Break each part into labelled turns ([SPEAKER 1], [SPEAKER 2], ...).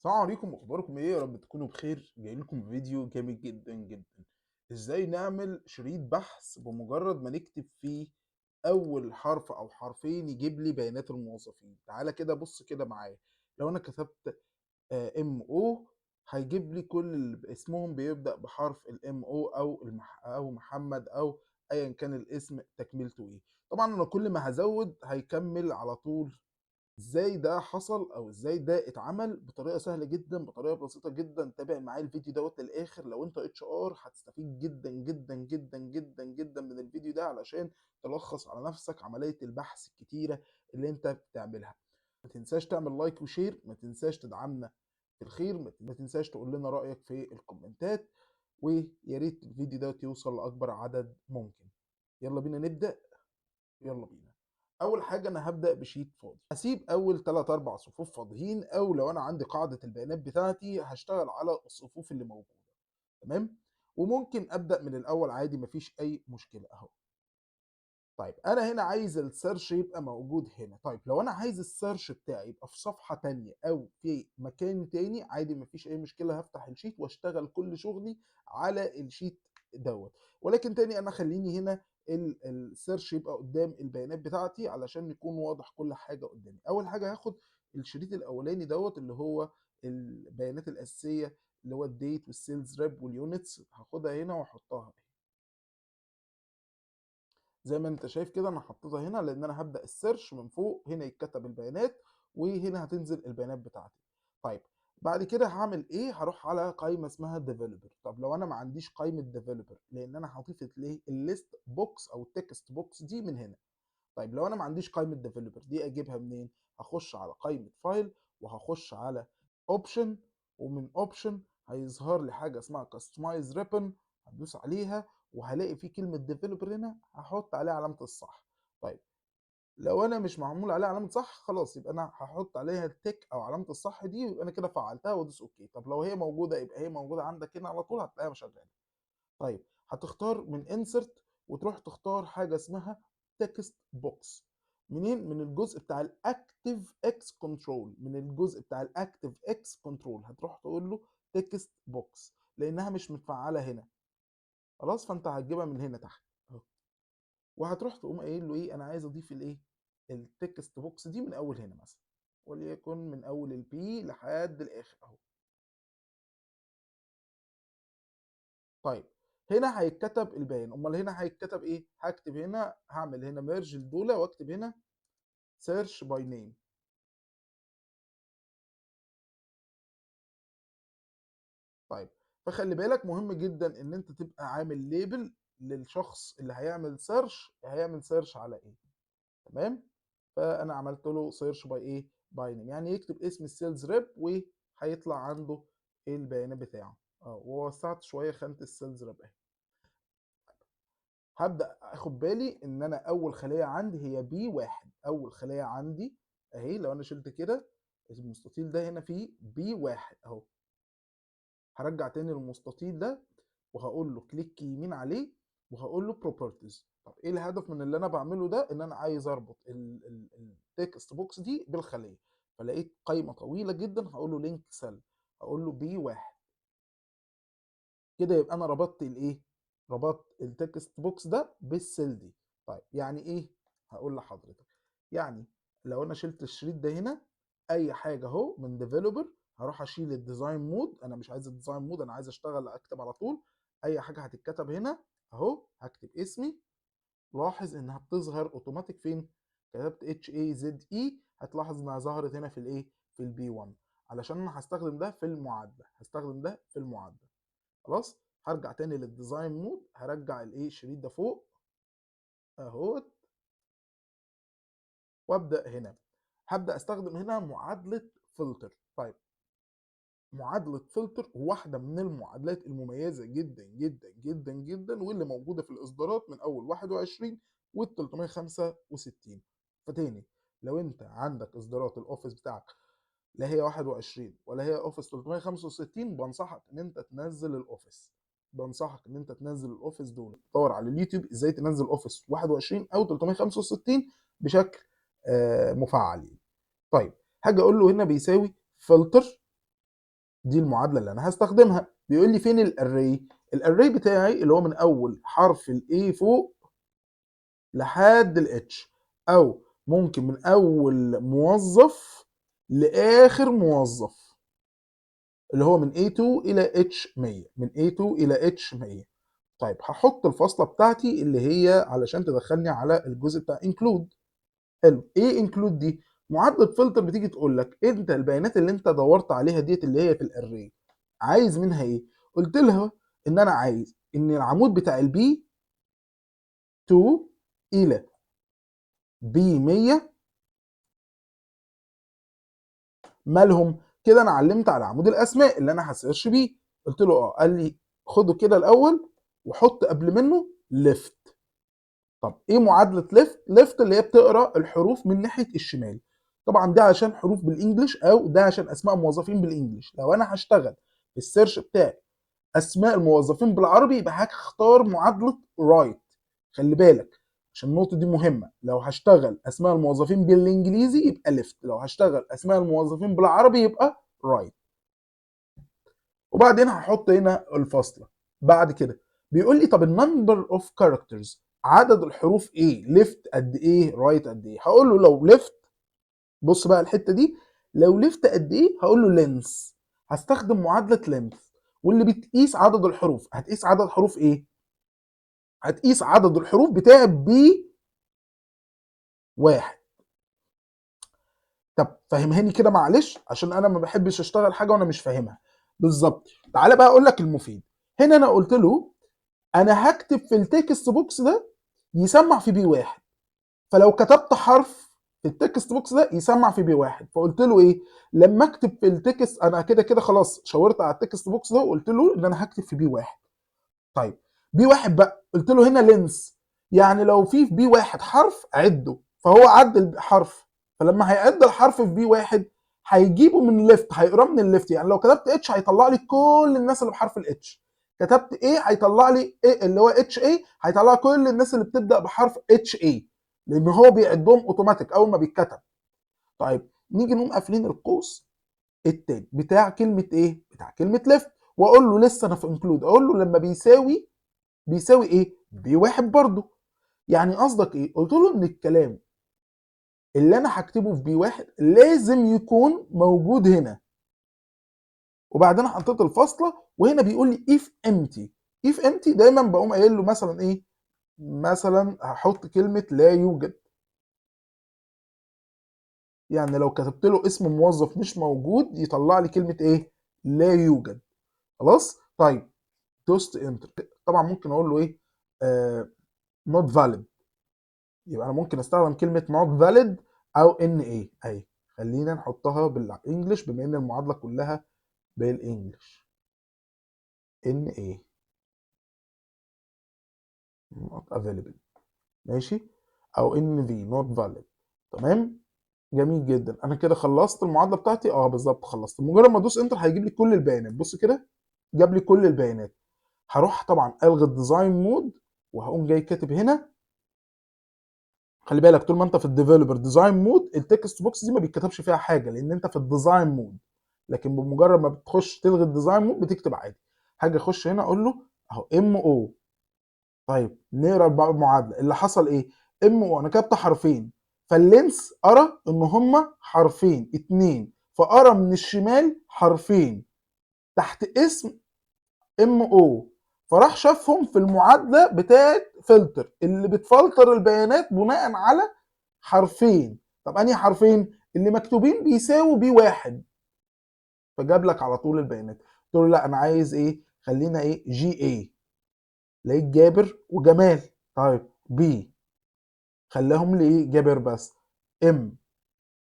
[SPEAKER 1] السلام عليكم، اخباركم ايه؟ يا رب تكونوا بخير. جاي لكم فيديو جامد جدا جدا، ازاي نعمل شريط بحث بمجرد ما نكتب فيه اول حرف او حرفين يجيب لي بيانات الموظفين. تعالى كده بص كده معايا، لو انا كتبت M O هيجيب لي كل اللي اسمهم بيبدأ بحرف ال M O او او محمد او ايا كان الاسم تكملته ايه. طبعا انا كل ما هزود هيكمل على طول. ازاي ده حصل او ازاي ده اتعمل؟ بطريقة سهلة جدا، بطريقة بسيطة جدا. تابع معايا الفيديو دوت للاخر. لو انت HR هتستفيد جدا جدا جدا جدا جدا من الفيديو ده، علشان تلخص على نفسك عملية البحث الكتيرة اللي انت بتعملها. ما تنساش تعمل like و share، ما تنساش تدعمنا في الخير، ما تنساش تقول لنا رايك في الكومنتات، ويا ريت الفيديو دوت يوصل لاكبر عدد ممكن. يلا بينا نبدا، يلا بينا. اول حاجة انا هبدا ب sheet فاضي، هسيب اول 3 4 صفوف فاضيين، او لو انا عندي قاعدة البيانات بتاعتي هشتغل على الصفوف اللي موجودة، تمام؟ وممكن ابدا من الاول عادي، مفيش اي مشكلة اهو. طيب انا هنا عايز ال search يبقى موجود هنا. طيب لو انا عايز ال search بتاعي يبقى في صفحة تانية او في مكان تاني عادي، مفيش اي مشكلة، هفتح ال sheet واشتغل كل شغلي على ال sheet دوت. ولكن تاني انا خليني هنا ال search يبقى قدام البيانات بتاعتي علشان يكون واضح كل حاجة قدامي. اول حاجة هاخد الشريط الاولاني دوت اللي هو البيانات الاساسية اللي هو ال date وال sales rep وال units، هاخدها هنا واحطها هنا زي ما انت شايف كده. انا حطيتها هنا لان انا هبدا ال search من فوق، هنا يتكتب البيانات وهنا هتنزل البيانات بتاعتي. طيب بعد كده هعمل ايه؟ هروح على قائمة اسمها developer. طب لو انا ما عنديش قائمة developer، لان انا هضيف ليه ال list box او ال text box دي من هنا. طيب لو انا ما عنديش قائمة developer دي اجيبها منين؟ هخش على قائمة file وهخش على option، ومن option هيظهر لي حاجة اسمها customize ribbon، هدوس عليها وهلاقي في كلمة developer هنا، هحط عليها علامة الصح. طيب لو انا مش معمول عليها علامة صح خلاص يبقى انا هحط عليها ال tick او علامة الصح دي، ويبقى انا كده فعلتها وادوس okay. طب لو هي موجودة يبقى هي موجودة عندك هنا على طول هتلاقيها شغالة. طيب هتختار من insert وتروح تختار حاجة اسمها text box. منين؟ من الجزء بتاع ال ActiveX control. من الجزء بتاع ال ActiveX control هتروح تقول له text box لانها مش متفعله هنا خلاص، فانت هتجيبها من هنا تحت اهو، وهتروح تقوم قايل له ايه؟ انا عايز اضيف الايه؟ ال text box دي من اول هنا مثلا، وليكن من اول ال B لحد الاخر اهو. طيب هنا هيتكتب البيان، امال هنا هيتكتب ايه؟ هكتب هنا، هعمل هنا merge لدول واكتب هنا search by name. طيب فخلي بالك مهم جدا ان انت تبقى عامل label للشخص اللي هيعمل search، هيعمل search على ايه، تمام؟ فانا عملت له search by ايه؟ by name، يعني يكتب اسم ال sales rep وهيطلع عنده البيانات بتاعه. ووسعت شوية خانه ال sales rep اهي. هبدا اخد بالي ان انا اول خليه عندي هي B 1، اول خليه عندي اهي. لو انا شلت كده المستطيل ده هنا فيه B 1 اهو، هرجع تاني للمستطيل ده وهقول له click يمين عليه وهقول له properties. طب ايه الهدف من اللي انا بعمله ده؟ ان انا عايز اربط ال text box دي بالخليه. فلقيت قايمة طويلة جدا، هقول له link cell، هقول له B 1 كده، يبقى انا ربطت الايه؟ ربطت ال text box ده بال cell دي. طيب يعني ايه؟ هقول لحضرتك يعني لو انا شلت الشريط ده هنا اي حاجة اهو من developer، هروح اشيل ال design mode، انا مش عايز ال design mode، انا عايز اشتغل اكتب على طول. اي حاجة هتتكتب هنا اهو، هكتب اسمي، لاحظ انها بتظهر اوتوماتيك فين؟ كتبت H A Z E، هتلاحظ انها ظهرت هنا في الايه؟ في ال B 1، علشان انا هستخدم ده في المعادلة، هستخدم ده في المعادلة. خلاص هرجع تاني لل design mode، هرجع الايه؟ الشريط ده فوق اهوت، وابدا هنا هبدا استخدم هنا معادلة فلتر. طيب معادلة فلتر واحدة من المعادلات المميزة جدا جدا جدا جدا، واللي موجودة في الاصدارات من اول 21 وال 365. فتاني لو انت عندك اصدارات ال Office بتاعك لا هي 21 ولا هي Office 365، بنصحك ان انت تنزل ال Office، بنصحك ان انت تنزل ال Office دول. دور على اليوتيوب ازاي تنزل Office 21 او 365 بشكل مفعل يعني. طيب هاجي اقول له هنا بيساوي فلتر، دي المعادلة اللي انا هستخدمها. بيقول لي فين ال array؟ ال array بتاعي اللي هو من اول حرف ال A فوق لحد ال H، او ممكن من اول موظف لاخر موظف، اللي هو من A2 الى H100، من A2 الى H100. طيب هحط الفاصلة بتاعتي اللي هي علشان تدخلني على الجزء بتاع include. حلو، ايه include دي؟ معادلة فلتر بتيجي تقول لك انت البيانات اللي انت دورت عليها ديت اللي هي في ال array عايز منها ايه؟ قلت لها ان انا عايز ان العمود بتاع ال B 2 الى B 100 مالهم كده. انا علمت على عمود الاسماء اللي انا ه search بيه. قلت له اه، قال لي خده كده الاول وحط قبل منه left. طب ايه معادلة left؟ left اللي هي بتقرا الحروف من ناحية الشمال. طبعا ده عشان حروف بال English، او ده عشان اسماء موظفين بال English. لو انا هشتغل في ال search بتاعي اسماء الموظفين بالعربي يبقى هختار معادلة right. خلي بالك عشان النقطة دي مهمة، لو هشتغل اسماء الموظفين بالانجليزي يبقى left، لو هشتغل اسماء الموظفين بالعربي يبقى right. وبعدين هحط هنا الفاصلة. بعد كده بيقول لي طب ال number of characters، عدد الحروف ايه؟ left قد ايه؟ right قد ايه؟ هقول له لو left، بص بقى الحتة دي، لو left قد ايه؟ هقول له length. هستخدم معادلة length واللي بتقيس عدد الحروف. هتقيس عدد حروف ايه؟ هتقيس عدد الحروف بتاع B واحد. طب فهمهاني كده معلش، عشان انا ما بحبش اشتغل حاجة وانا مش فاهمها بالظبط. تعالى بقى اقول لك المفيد. هنا انا قلت له انا هكتب في ال text box ده يسمع في B واحد، فلو كتبت حرف في ال text box ده يسمع في B واحد. فقلت له ايه؟ لما اكتب في ال text، انا كده كده خلاص شاورت على ال text box ده وقلت له ان انا هكتب في B واحد. طيب B واحد بقى قلت له هنا length، يعني لو في B واحد حرف عده، فهو عد الحرف، فلما هيعد الحرف في B واحد هيجيبه من left، هيقراه من ال left. يعني لو كتبت H هيطلع لي كل الناس اللي بحرف ال H، كتبت A هيطلع لي A اللي هو H A، هيطلع كل الناس اللي بتبدا بحرف H A، لان هو بيعدهم اوتوماتيك اول ما بيتكتب. طيب نيجي نقوم قافلين القوس التاني بتاع كلمة ايه؟ بتاع كلمة left، واقول له لسه انا في include، اقول له لما بيساوي، بيساوي ايه؟ B واحد برضه. يعني قصدك ايه؟ قلت له ان الكلام اللي انا هكتبه في B واحد لازم يكون موجود هنا. وبعدين حطيت الفاصلة، وهنا بيقول لي if empty. if empty دايما بقوم قايل له مثلا ايه؟ مثلا هحط كلمة لا يوجد، يعني لو كتبت له اسم موظف مش موجود يطلع لي كلمة ايه؟ لا يوجد. خلاص؟ طيب دوست enter. طبعا ممكن اقول له ايه؟ Not valid. يبقى انا ممكن استخدم كلمة not valid او NA اهي. خلينا نحطها بال English بما ان المعادلة كلها بال English. NA not available، ماشي، او NV not valid. تمام، جميل جدا. انا كده خلصت المعادلة بتاعتي. بالظبط خلصت. مجرد ما ادوس enter هيجيب لي كل البيانات. بص كده جاب لي كل البيانات. هروح طبعا الغي ال design mode وهقوم جاي كاتب هنا. خلي بالك طول ما انت في ال developer design mode ال text box دي ما بيتكتبش فيها حاجة لان انت في ال design mode، لكن بمجرد ما بتخش تلغي ال design mode بتكتب عادي. هاجي اخش هنا اقول له اهو M O. طيب نقرا المعادلة اللي حصل ايه؟ M O انا كتبت حرفين، فال length قرا ان هما حرفين اتنين، فقرا من الشمال حرفين تحت اسم M O، فراح شافهم في المعادلة بتاعت فلتر اللي بتفلتر البيانات بناء على حرفين. طب انهي حرفين؟ اللي مكتوبين بيساووا B واحد، فجاب لك على طول البيانات. قلت له لا انا عايز ايه؟ خلينا ايه؟ G A. لقيت جابر وجمال. طيب B خلاهم لي ايه؟ جابر بس. M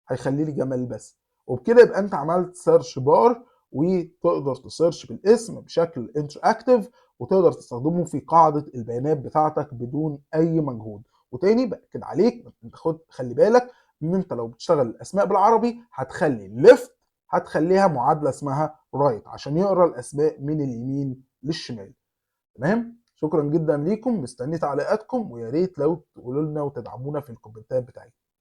[SPEAKER 1] هيخلي لي جمال بس. وبكده يبقى انت عملت search bar، وتقدر ت search بالاسم بشكل interactive، وتقدر تستخدمه في قاعدة البيانات بتاعتك بدون اي مجهود. وتاني باكد عليك، انت خلي بالك ان انت لو بتشتغل الاسماء بالعربي هتخلي left هتخليها معادلة اسمها right عشان يقرا الاسماء من اليمين للشمال. تمام؟ شكرا جدا ليكم، مستني تعليقاتكم، ويا ريت لو تقولوا لنا وتدعمونا في الكومنتات بتاعتكم.